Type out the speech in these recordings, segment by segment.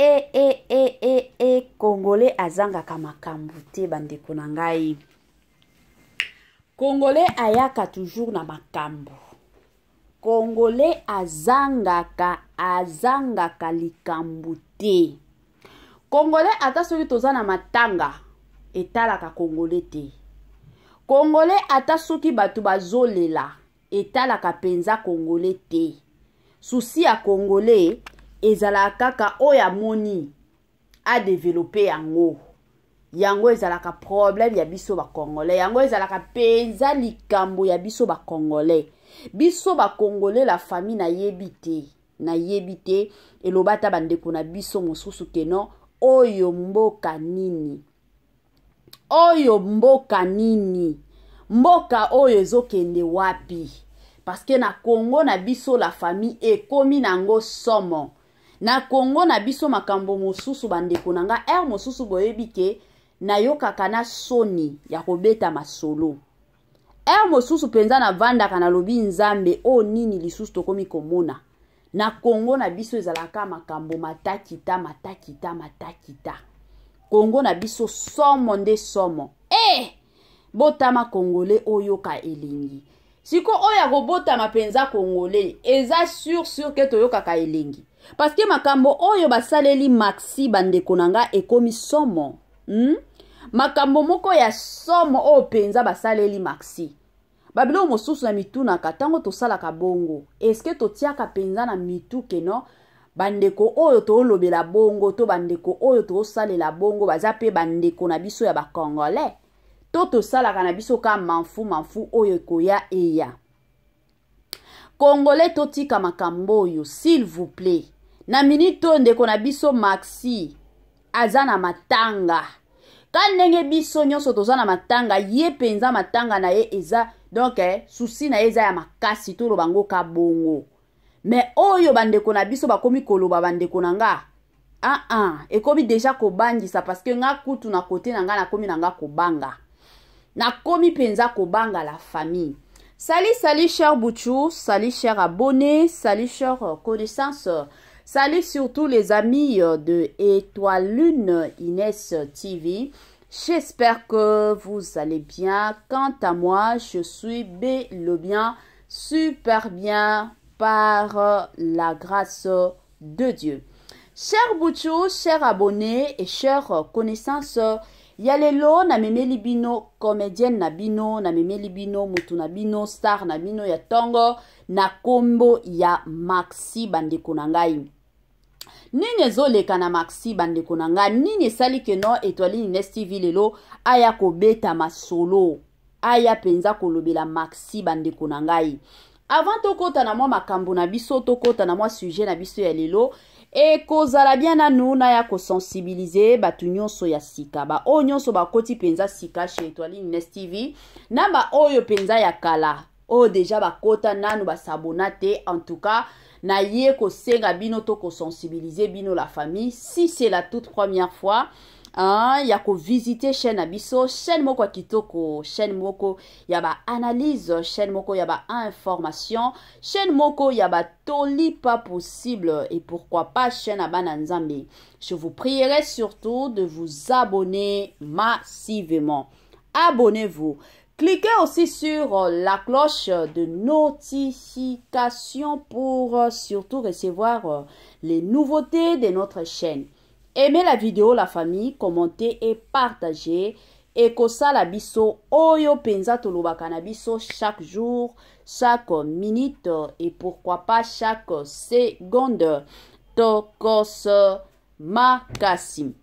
e e e e e congolais azangaka makambo te bandeko na ngai. Congolais ayaka toujours na makambo. Congolais azangaka azangaka likambo te. Congolais ata soki toza na matanga etalaka congolais te. Congolais ata soki bato bazolela etalaka penza congolais te. Souci ya congolais ezalaka kaka oyo amoni a developper yango. Yango ezalaka problème ya biso ba congolais. Yango ezalaka penza likambo ya biso ba congolais. Biso ba congolais la famille nayebi te. Nayebi te eloba ata bandeko na biso mosusu ke non oyo mboka nini? Oyo mboka nini? Mboka oyo ezokende wapi? Parce que na Congo na biso la famille ekomi nango somo. Na Congo na biso makambo mosusu bandeko na nga heure mosusu boyebi ke nayokaka na soni ya kobeta masolo. Heure mosusu penza navandaka nalobi Nzambe oyo nini lisusu tokomi komona. Na Congo na biso ezalaka makambo matakita matakita matakita. Congo na biso somo nde somo. Eh! Botama Congolais oyoka elengi. Siko oyo akobotama penza Congolais eza sur sur ke toyokaka elengi. Parce que makambo oyo basaleli Maxi bandeko na nga ekomi somo. Makambo moko ya somo oyo penza basaleli Maxi. Ba biloko mosusu na mitunaka tango tosalaka bongo, est-ce que totiaka penza na mitu ke non bandeko oyo tolobela bongo to bandeko oyo tosalela bongo baza pe bandeko na biso ya ba Congolais? To tosalaka na biso ka manfu manfu oyo ekoya eya. Congolais totika makambo oyo s'il vous plaît. Na minute oyo ndeko na biso Maxi aza na matanga. Ka ndenge biso nyonso toza na matanga, ye penza matanga na ye eza donc souci na ye eza ya makasi toloba ngo ka bongo. Mais oyo bandeko na biso bakomi koloba bandeko na nga, ah ah, ekomi deja kobangisa parce que nga kutu na kote na nga nakomi na nga kobanga. Nakomi penza kobanga la famille. Salut, salut cher Bouchou, salut cher abonné, salut cher connaissance, salut surtout les amis de Étoile Lune Inès TV. J'espère que vous allez bien. Quant à moi, je suis bel et bien, super bien par la grâce de Dieu. Cher Bouchou, cher abonné et cher connaissance, ya lelo na memeli bino comédienne na bino, na memeli bino mutu na bino, star na bino ya tongo na kombo ya Maxi bandeko na ngai. Nini ezoleka na Maxi bandeko na ngai? Nini esali ke no Étoile Inès TV lelo aya kobeta masolo? Aya penza kolobela Maxi bandeko na ngai. Avant tokota na mwa makambo na biso, tokota na mwa sujet na biso ya lelo, ekozala bien nanu na ya kosensibiliser bato nyonso ya sika, ba oyo nyonso bakoti penza sika chez Étoile Inès TV, na ba oyo penza ya kala, oyo deja bakota nanu basabona te. En tout cas, na ye kosenga bino to kosensibiliser bino la famille, si c'est la toute première fois, hein, ya kovisiter chaîne na biso, chaîne moko ya kitoko, chaîne moko ya ba analyse, chaîne moko ya ba information, chaîne moko ya ba toli pas possible, et pourquoi pas chaîne ya bana Nzambe. Je vous prierai surtout de vous abonner massivement. Abonnez-vous. Cliquez aussi sur la cloche de notification pour surtout recevoir les nouveautés de notre chaîne. Aimez la vidéo, la famille, commentez et partagez. Et kosala biso oyo penza tolobaka na biso chaque jour, chaque minute et pourquoi pas chaque seconde. Tokos makasi.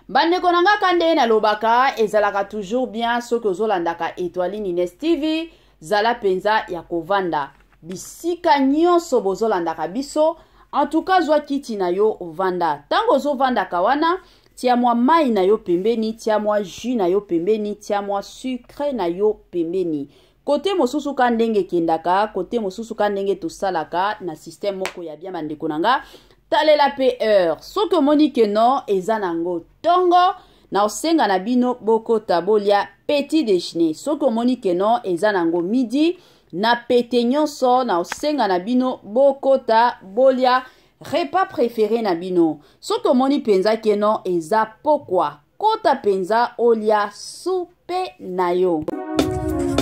Bandeko na nga ka nde nalobaka ezalaka toujours bien soki ozolandaka Étoile Inès TV, zala penza ya kovanda bisika nyonso bozolandaka biso. En tout cas, zwa kiti na yo ovanda. Tango ozovandaka wana, tia mwa mai na yo pembeni, tia mwa jus na yo pembeni, tia mwa sucre na yo pembeni. Kote mosusu ka ndenge ekendaka, kote mosusu ka ndenge tosalaka na système moko ya bien bandeko na nga. Talela pe heure. Soki omoni ke non, eza nango tongo, na osenga na bino bokota bolia petit déjeuner. Soki omoni ke non, eza nango midi, na pete nyonso na osenga na bino bokota bolia Repas prefere na bino. Soki omoni mpenza ke non eza pokwa, kota mpenza olia soupe na yo.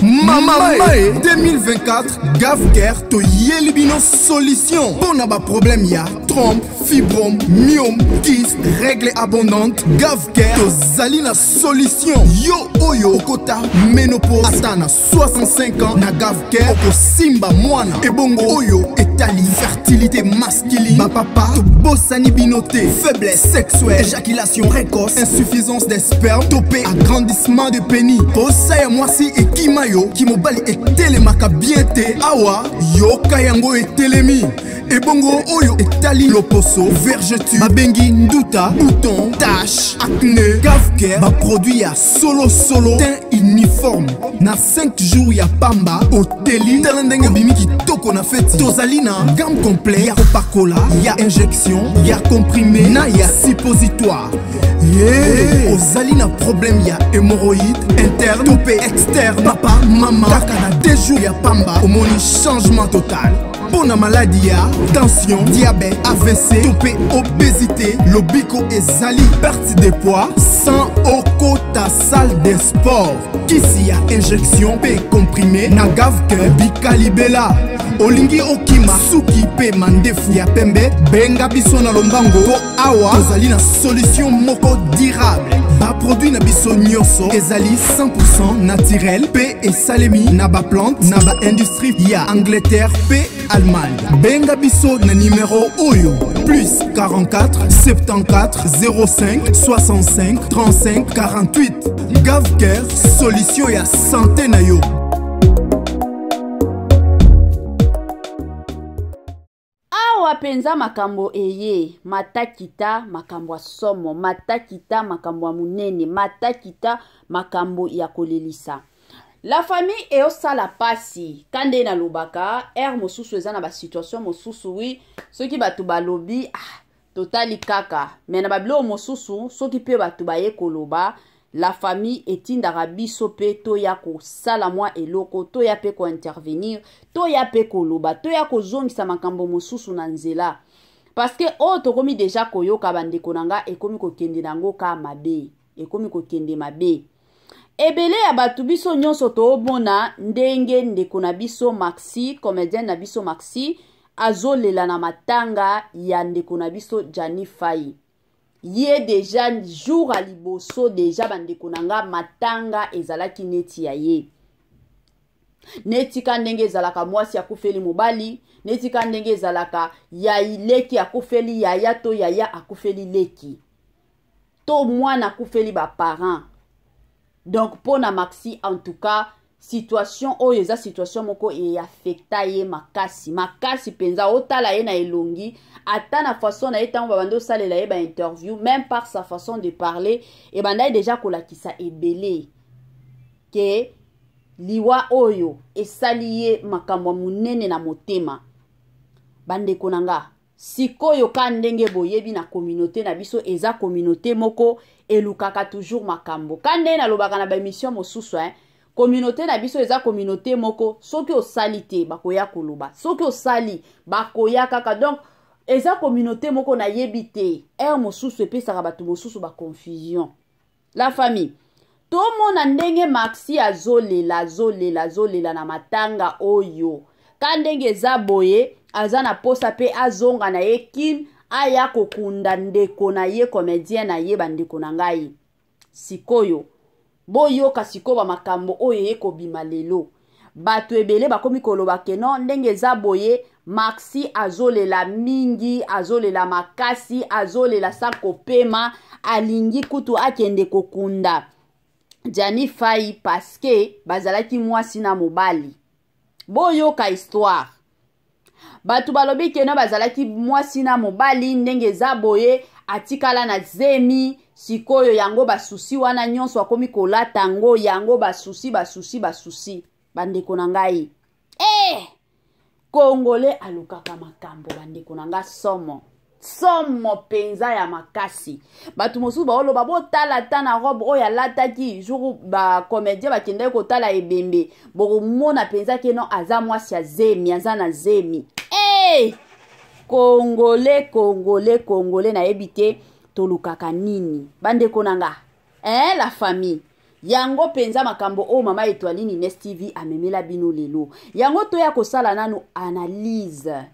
Mama Mae 2024 Gavcare toyeli bino solution mpo na baproblème ya trompe, fibrome, myome, kyste, règle abondante. Gavcare tozali na solution. Yo oyo okota ménopause ata na 65 ans, na Gavcare okosimba mwana. Ebongo oyo etali fertilité masculine, bapapa tobosani bino te. Faiblesse sexuelle, éjaculation précoce, insuffisance des sperme to mpe agrandissement de pénis, posa ya mwasi ekima yo, kimobali etelemaka bien te, awa yoka yango etelemi. Ebongo oyo etali loposo, vergeture babengi nduta, bouton, tache, acné, Gavcare baproduit ya solosolo, teint uniforme na 5 jours ya pamba oteli. Tala ndenge obimi kitoko na feti. Tozali na gamme complet ya kopakola, ya injection, ya comprimé na ya suppositoire. Yeah. Ozali na problème ya hémorroïde interne to mpe externe, papa, mama, kaka na 2 jours ya pamba omoni changement total. Mpo na maladi ya tension, diabète, AVC to mpe obésité, lobiko ezali. Perte de poids sans okota salle de sport, kisi ya injection mpe comprimé na Gavcare bikalibela. Olingi okima suki mpe mandefu ya pembe, benga biso na lombango mpo awa tozali na solution moko durable. Baproduit na biso nyonso ezali 100% naturel mpe esalemi na baplante na baindustrie ya Angleterre mpe Allemagne. Benga biso na nimero oyo: plus 44 74 05 65 35 48. Gavcare, solution ya santé na yo. Awa mpenza makambo eye matakita, makambo ya somo, matakita, makambo ya monene, matakita, makambo ya kolelisa. La famille, eosala pasi ka nde nalobaka aire mosusu eza na basituation mosusu. Wi, soki bato balobi, ah, totali kaka me na babiloko mosusu. Soki mpe bato baye koloba, la famille, etindaka biso mpe toya kosala mwa eloko, toya mpe kointervenir, toya mpe koloba, toya kozongisa makambo mosusu na nzela, parce que oyo tokomi deja koyoka, bandeko na nga, ekomi kokende nango ka mabe, ekomi kokende mabe. Ebele ya bato, biso nyonso toomona ndenge ndeko na biso Maxi, comédien na biso Maxi, azolela na matanga ya ndeko na biso Jani Fai. Ye deja jour ya liboso deja, bandeko na nga, matanga ezalaki neti ya ye, neti ka ndenge ezalaka mwasi akufeli mobali, neti ka ndenge ezalaka ya leki akufeli yaya, to yaya akufeli leki, to mwana akufeli baparent. Donc mpo na Maxi, en tout cas, situation oyo eza situation moko eaffecta ye makasi makasi mpenza. Otala ye na elongi, ata na façon na ye, ntango babandi osalela ye bainterview, même par sa façon de parler, ebandaki deja kolakisa ebele ke liwa oyo esali ye makambo ya monene na motema. Bandeko na nga, sikoyo ka ndenge boyebi na communauté na biso, eza communauté moko elukaka toujours makambo. Ka ndenge nalobaka na baémission mosusu, hein, communauté na biso eza communauté moko, soki osali te, bakoya koloba, soki osali, bakoya kaka. Donc eza communauté moko nayebi te, heure mosusu epesaka bato mosusu baconfusion. La famille, tomona ndenge Maxi azolela, azolela, azolela na matanga oyo. Ka ndenge eza boye, aza na posa mpe azonga na ye Kin, aya kokunda ndeko na ye, comédien na ye. Bandeko na ngai, sikoyo boyoka sikoyo bamakambo oyo eye kobima lelo. Bato ebele bakomi koloba ke non, ndenge eza boye, Maxi azolela mingi, azolela makasi, azolela sa kopema, alingi kutu akende kokunda Jani Fai parce que bazalaki mwasi na mobali. Boyoka histoire. Bato balobi keno bazalaki mwasi na mobali, ndenge eza boye, atikala na zemi. Sikoyo yango basusi wana nyonso akomi kolata yango, yango basusi, basusi, basusi. Bandeko na ngai, eh! Kongole alukaka makambo. Bandeko na nga, somo, somo mpenza ya makasi. Bato mosusu baoloba, botala ata na robe oyo alataki jour bacomédien bakendaki kotala ebembe, bokomona mpenza keno aza mwasi ya zemi, aza na zemi. Hey! Congolais, Congolais, Congolais, nayebi te tolukaka nini bandeko na nga, eh, la famille. Yango mpenza makambo oyo Mama Etoiline Ines TV amemela bino lelo, yango toya kosala nanu analyse,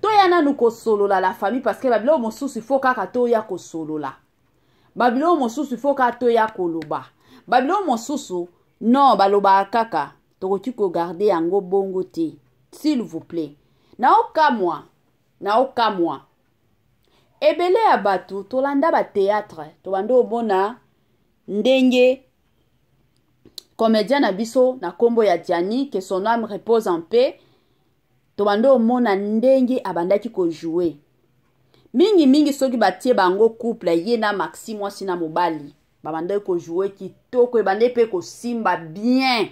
Toya nanu kosolola, la famille, parce que babiloko mosusu ifo kaka toya kosolola, babiloko mosusu ifo kaka toya koloba, babiloko mosusu non, balobaka kaka, tokoki kogarder yango bongo te, s'il vous plaît. Naokamwa, naokamwa ebele ya bato tolanda bathéâtre, tobanda omona ndenge comédien na biso na nkombo ya Diani, que son âme repose en paix, tobanda omona ndenge abandaki kojouer mingimingi. Soki batie bango couple, ye na Maxi, mwasi na mobali, babandaki kojouer kitoko, ebandaki mpe kosimba bien.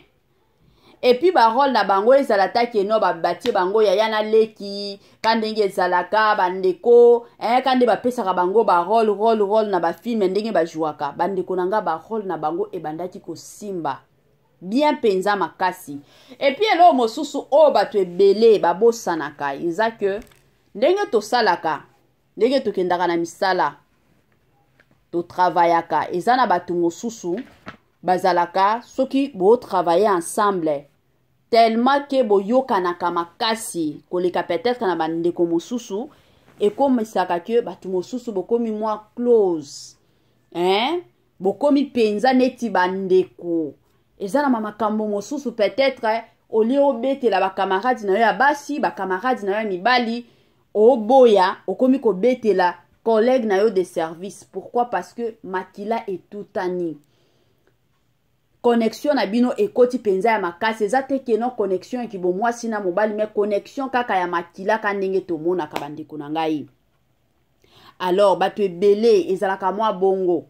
Et puis barôle na bango ezala ta keno batie bango yaya na leki, ka ndenge ezalaka bandeko, eh, ka nde bapesaka bango barôle, rôle, rôle na bafilm, ndenge bajouaka. Bandeko na nga, barôle na bango ebandaki kosimba bien mpenza makasi. Et puis eloko mosusu oyo bato ebele babosanaka eza ke ndenge tosalaka, ndenge tokendaka na misala, totravaillaka, eza na bato mosusu bazalaka, soki botravaille ensemble, tellement ke boyokanaka makasi koleka peut-être na bandeko mosusu, ekomisaka ke bato mosusu bokomi mwa close, hein? Bokomi mpenza neti bandeko. Eza na makambo mosusu, peut-être olie obetela bacamarade na yo ya basi, bacamarade na yo ya mibali, oboya, okomi kobetela collègue na yo de service. Pourquoi? Parce que makila etutani, connexion na bino ekoti mpenza ya makasi. Eza te keno connexion eki bomwasi na mobali, mais connexion kaka ya makila, ka ndenge tomonaka, bandeko na ngai. Alors bato ebele ezalaka mwa bongo.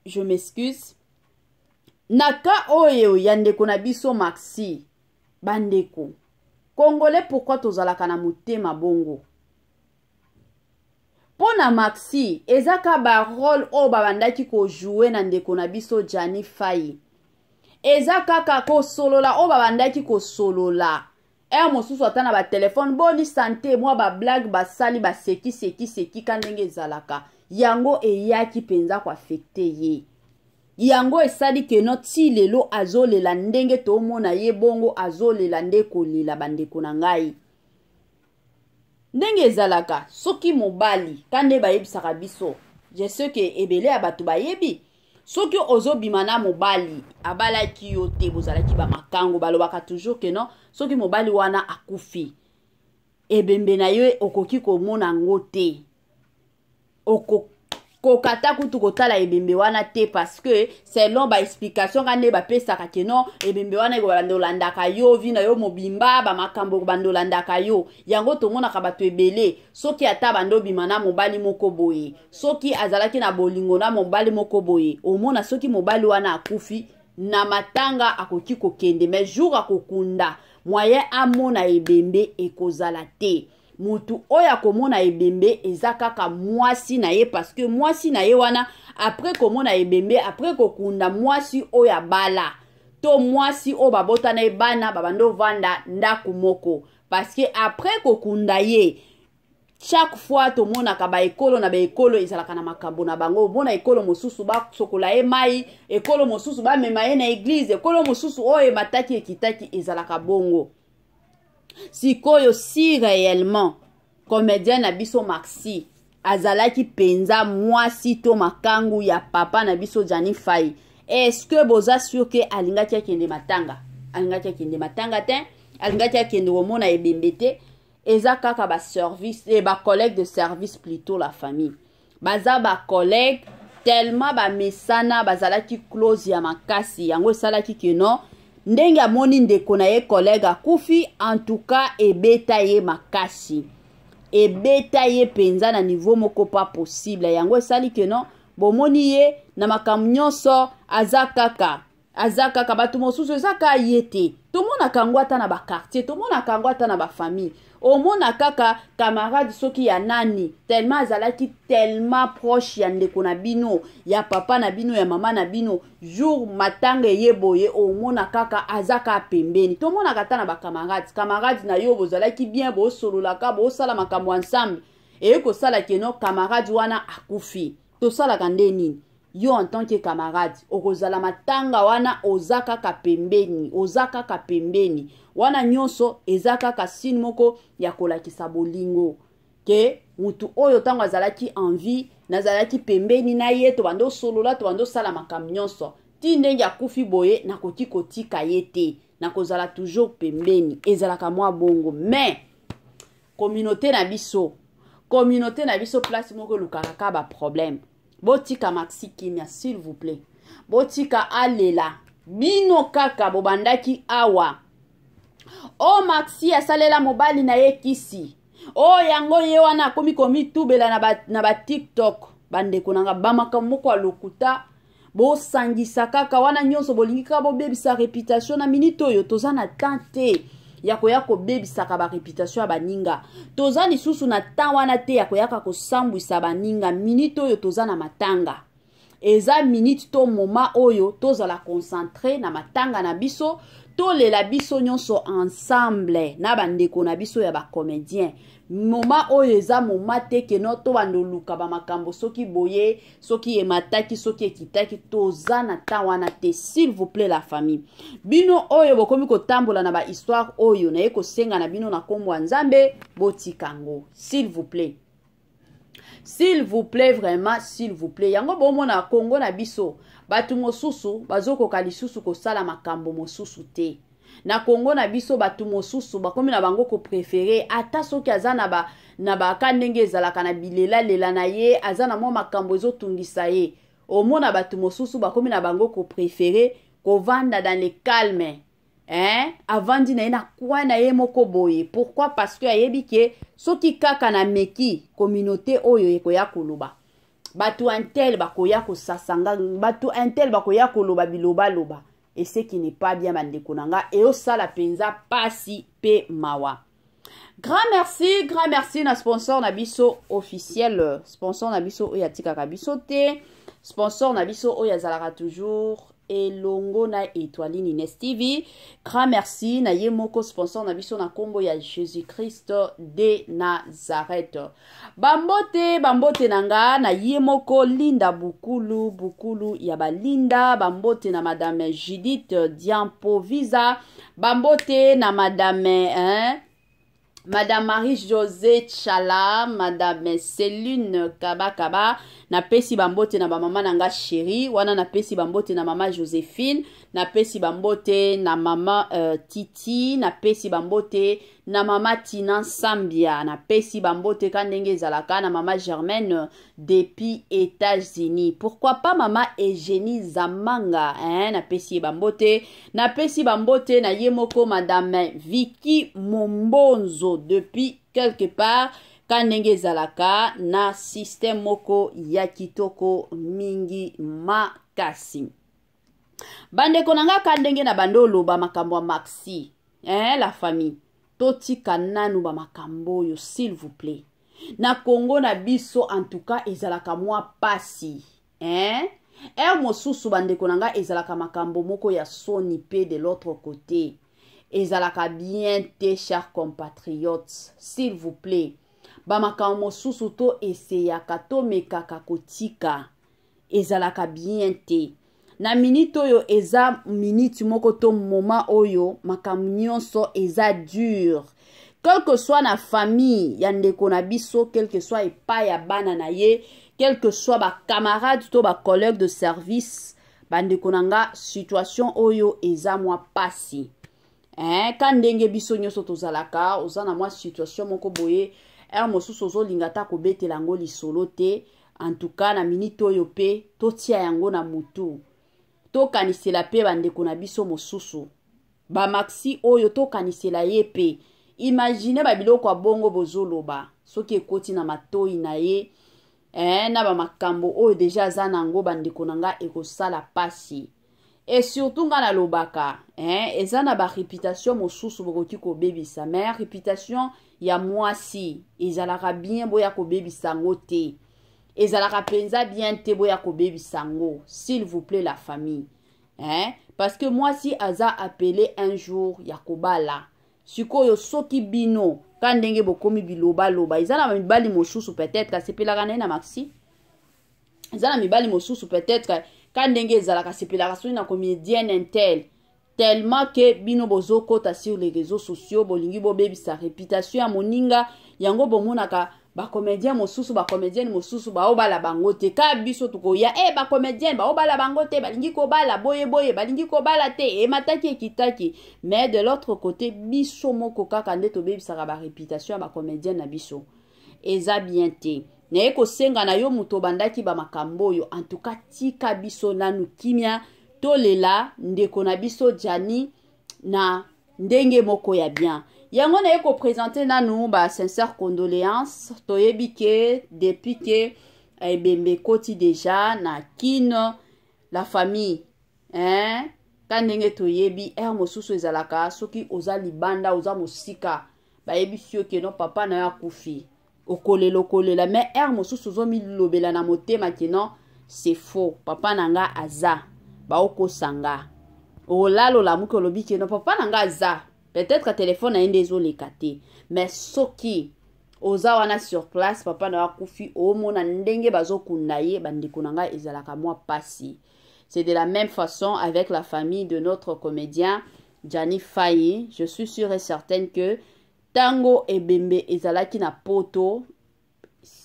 Je m'excuse. Na ka oyo ya ndeko na biso Maxi, bandeko Congolais, pourquoi tozalaka na motema bongo? Mpo na Maxi, eza ka barôle oyo babandaki kojouer na ndeko na biso Jani Fai, eza kaka kosolola oyo babandaki kosolola heure mosusu ata na batelefone, boni santé, mwa bablague basali, basekiseki ka ndenge ezalaka. Yango eyaki mpenza koaffecter ye, yango esali keno ti lelo azolela. Ndenge tomona ye bongo, azolela nde kolela. Bandeko na ngai, ndenge ezalaka, soki mobali, ka nde bayebisaka biso, je sais ke ebele ya bato bayebi, soki ozobima na mobali abalaki yo te, bozalaki bamakango, balobaka toujours ke non, soki mobali wana akufi, ebembe na ye okoki komona yango te, okokoka ta kutu kotala ebembe wana te, parce que selon baexplication ka nde bapesaka ke non, ebembe wana ekobanda olandaka yo vie na yo mobimba, bamakambo ekobanda olandaka yo. Yango tomonaka bato ebele, soki ata banda obima na mobali moko boye, soki azalaki na bolingo na mobali moko boye, omona soki mobali wana akufi, na matanga akoki kokende, mais jour akokunda, moyen amona ebembe ekozala te. Motu oyo akomona ebembe eza kaka mwasi na ye, parce que mwasi na ye wana, après komona ebembe, après kokunda mwasi oyo abala to mwasi oyo babotana ye bana, babanda ovanda ndako moko, parce que après kokunda ye, chaque fois tomonaka baekolo na baekolo ezalaka na makambo na bango. Omona ekolo mosusu basokola ye mai, ekolo mosusu bamema ye na église, ekolo mosusu oyo emataki ekitaki, ezalaka bongo. Sikoyo, si réellement comédien na biso Maxi azalaki mpenza mwasi to makangu ya papa na biso Jani Fai, est-ce que boza sûr ke alingaki akende matanga? Alingaki akende matanga te, alingaki akende komona ebembe te. Eza kaka baservice, eh, bacollègue de service plutôt, la famille. Baza bacollègue, tellement bamesana, bazalaki close ya makasi. Yango esalaki ke non, ndenge amoni ndeko na ye collègue akufi, en tout cas ebeta ye makasi, ebeta ye mpenza na niveau moko pas possible. Yango esali ke non, bomoni ye na makambo nyonso aza kaka. Aza kaka bato mosusu, eza kaka ye te. Tomonaka yango ata na baquartier, tomonaka yango ata na bafamille. Omona kaka camarade soki ya nani, tellement azalaki tellement proche ya ndeko na bino, ya papa na bino, ya mama na bino, jour matanga eye boye, omona kaka aza kaka pembeni. Tomonaka ata na bacamarade, camarade na yo bozalaki bien, bosololaka, bosala makambo ensemble, eye kosala keno camarade wana akufi. Tosalaka nde nini? Yo en tant que camarade okozala matanga wana, oza kaka pembeni, oza kaka pembeni wana. Nyonso eza kaka signe moko ya kolakisa bolingo ke mutu oyo ntango azalaki en vie, nazalaki pembeni na ye, tobanda osolola, tobanda osala makambo nyonso, ti ndenge akufi boye, nakoki kotika ye te, nakozala toujours pembeni. Ezalaka mwa bongo. Mais communauté na biso, place moko elukaka kaka baproblème. Botika Maxi kimia, s'il vous plaît. Botika alela. Bino kaka bobandaki awa o Maxi asalela mobali na ye kisi o yango ye wana akomi komitubela na baTikTok. Bandeko na nga, bamakambo moko ya lokuta bosangisa kaka wana nyonso, bolingi kaka bobebisa réputation. Na minute oyo toza na temps te ya koya kobebisaka baréputation ya baninga. Toza lisusu na temps wana te ya koyaka kosambwisa baninga. Minute oyo toza na matanga, eza minute to moment oyo tozala concentré na matanga na biso, tolela biso nyonso ensemble na bandeko na biso ya bacomédien. Moment oyo eza moment te keno tobanda oluka bamakambo soki boye, soki emataki, soki ekitaki. Toza na temps wana te, s'il vous plaît, la famille. Bino oyo bokomi kotambola na bahistoire oyo, naye kosenga na bino na nkombo ya Nzambe, botika yango, s'il vous plaît, s'il vous plaît, vraiment, s'il vous plaît. Yango bomona Kongo na biso, bato mosusu bazokoka lisusu kosala makambo mosusu te. Na Kongo na biso, bato mosusu bakomi na bango kopréférer, ata soki aza na ba na baka ndenge ezalaka na bilelalela na ye, aza na mwa makambo ezotungisa ye, omona bato mosusu bakomi na bango kopréférer kovanda dans le calme, hein? Avandi na ye na coin na ye moko boye. Pourquoi? Parce que ayebi ke soki kaka na meki, communauté oyo ekoya koloba, bato un tel bakoya kosasanga, bato un tel bakoya koloba bilobaloba, et ce qui n'est pas bien. Bandeko na nga, eosala mpenza pasi mpe mawa. Grand merci, grand merci na sponsor na biso officiel, sponsor na biso oyo atikaka biso te, sponsor na biso oyo azalaka toujours elongo na Étoiline Ines TV. Grand merci na ye moko sponsor na biso, na nkombo ya Jésus Christ de Nazareth. Bambote, bambote na nga na ye moko Linda Bukulu, Bukulu ya balinda. Bambote na Madame Judith Diampovisa, bambote na Madame, hein, Madame Marie-Josée Chala, Madame Céline Kabakaba, napesi bambote na bamama na nga chéri wana, napesi bambote na mama Joséphine, napesi bambote na mama Titi, napesi bambote na mama Tina Sambia, napesi bambote ka ndenge ezalaka na mama Germaine depuis États-Unis. Pourquoi pas mama Eugénie Zamanga, hein, napesi ye bambote, napesi bambote na ye moko Madame Vicky Mombonzo depuis quelque part, ka ndenge ezalaka na système moko ya kitoko mingi makasi. Bandeko na nga, ka ndenge na bando oloba makambo ya Maxi, hein, la famille, totika nanu bamakambo oyo, s'il vous plaît. Na Kongo na biso, en tout cas, ezalaka mwa pasi, hein? Heure mosusu, bandeko na nga, ezalaka makambo moko ya soni mpe de l'autre côté ezalaka bien te. Chers compatriotes, s'il vous plaît, bamakambo mosusu to eseyaka, tomekaka kotika, ezalaka bien te. Na minute oyo eza minute moko to moment oyo makambo nyonso eza dur, quel que soit na famille ya ndeko na biso, quel que soit epai ya bana na ye, quel que soit bacamarade to bacollègue de service. Bandeko na nga, situation oyo eza mwa pasi, eh, ka ndenge biso nyonso tozalaka, oza na mwa situation moko boye, heure mosusu ozolinga ata kobetela yango lisolo te. En tout cas, na minute oyo mpe totia yango na mutu, tokanisela mpe bandeko na biso mosusu, baMaxi oyo, tokanisela ye mpe. Imagine babiloko ya bongo bozoloba, soki ekoti na matoi na ye, eh, na bamakambo oyo déjà aza nango, bandeko na nga, ekosala pasi. Et surtout nga nalobaka, hein, eza na ba réputation mosusu bokoki kobebisa, mais réputation ya mwasi ezalaka bien boya kobebisa yango te. Ezalaka mpenza bien te boya kobebisa yango, s'il vous plaît la famille, hein? Parce que mwasi aza appelé un jour ya kobala. Sikoyo soki bino ka ndenge bokomi bilobaloba, eza na mibali mosusu peut-être asepelaka na ye na Maxi, eza na mibali mosusu peut-être ka ndenge ezalaka asepelaka soki na comédienne un tel, tellement que bino bozokota sur les réseaux sociaux, bolingi bobebisa réputation ya moninga. Yango bomonaka bacomédien mosusu, bacomédienne mosusu baobala bango te. Ka biso tokoya e bacomédienne baobala bango te, balingi kobala boye boye, balingi kobala te, emataki ekitaki. Mais de l'autre côté, biso moko kaka nde tobebisaka baréputation ya bacomédienne na biso. Eza bien te. Naye kosenga na yo moto obandaki bamakambo oyo, en tout cas tika biso nanu kimia, tolela ndeko na biso Gianni na ndenge moko ya bien. Yango naye koprésenter nanu ba sincère condoléance. Toyebi ke depuis ke ebembe ekoti déjà na Kine, la famille, hein? Ka ndenge toyebi, heure mosusu ezalaka soki oza libanda, oza mosika, bayebisi yo que non, papa na yo akufi, okolela, okolela. Mais heure mosusu ozomilobela na motema que non, c'est faux, papa na nga aza, baokosa nga. Olala, olamuki, olobi que non, papa na nga aza, peut-être telefone na ye nde ezoleka te. Mais soki oza wana sur place, papa na yo akufi, omona ndenge bazokunda ye, bandeko na ngai, ezalaka mwa pasi. C'est de la même façon avec la famille de notre comédien Gianni Fayi. Je suis sûre et certaine que ntango ebembe ezalaki na Poto,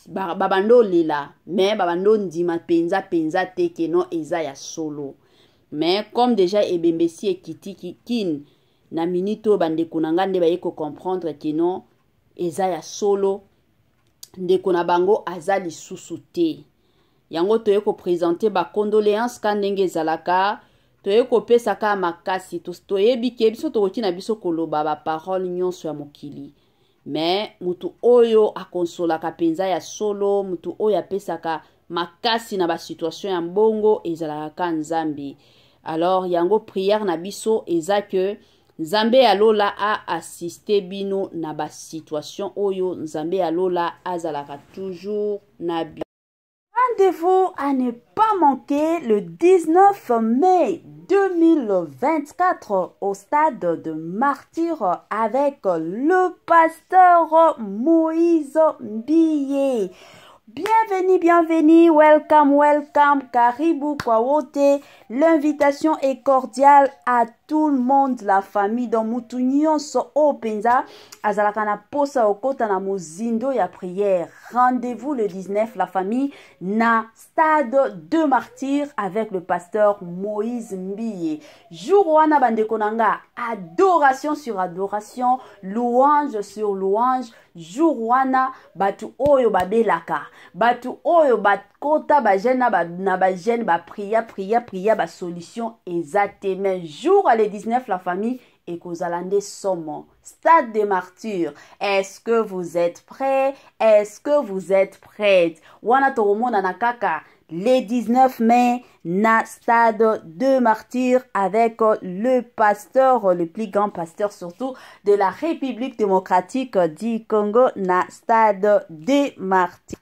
babanda olela, mais babanda ondima mpenza mpenza te que non, eza ya solo. Mais comme déjà ebembe esi ekiti Kine na minute oyo, bandeko na ngai nde baye kocomprendre que non, eza ya solo, ndeko na bango aza lisusu te. Yango toye koprésenter bacondoléance ka ndenge ezalaka, toye kopesa kaka makasi. Toyebi ke biso tokoki na biso koloba baparole nyonso ya mokili, mais mutu oyo akonsolaka mpenza ya solo, mutu oyo apesaka makasi na basituation ya mbongo, ezalaka ka Nzambe. Alors yango prière na biso eza ke Nzambe ya lola aassiste bino na basituation oyo. Nzambe ya lola azalaka toujours na bino. Rendez-vous à ne pas manquer le 19 mai 2024 au stade de Martyr avec le pasteur Moïse Mbiye. Bienvenue, bienvenue, welcome, welcome, karibu kwa wote. L'invitation est cordiale à tout le monde, la famille. Donc mutu nyonso oyo mpenza azalaka na posa okota na mozindo ya prière. Rendez-vous le 19, la famille, na stade de Martyr avec le pasteur Moïse Mbiye. Jour wana, bandeko na nga, adoration sur adoration, louange sur louange. Jour wana, bato oyo babelaka, bato oyo bakota bajeûne na bajeûne, baprier, prier, prier, basolution eza te, mais jour le 19, la famille, ekozala nde somo. Stade de Martyr, est-ce que vous êtes prêts? Est-ce que vous êtes prêtes? Wana tokomonana kaka le 19 mai na stade de Martyr avec le pasteur, le plus grand pasteur surtout de la République démocratique du Congo, na stade de Martyr.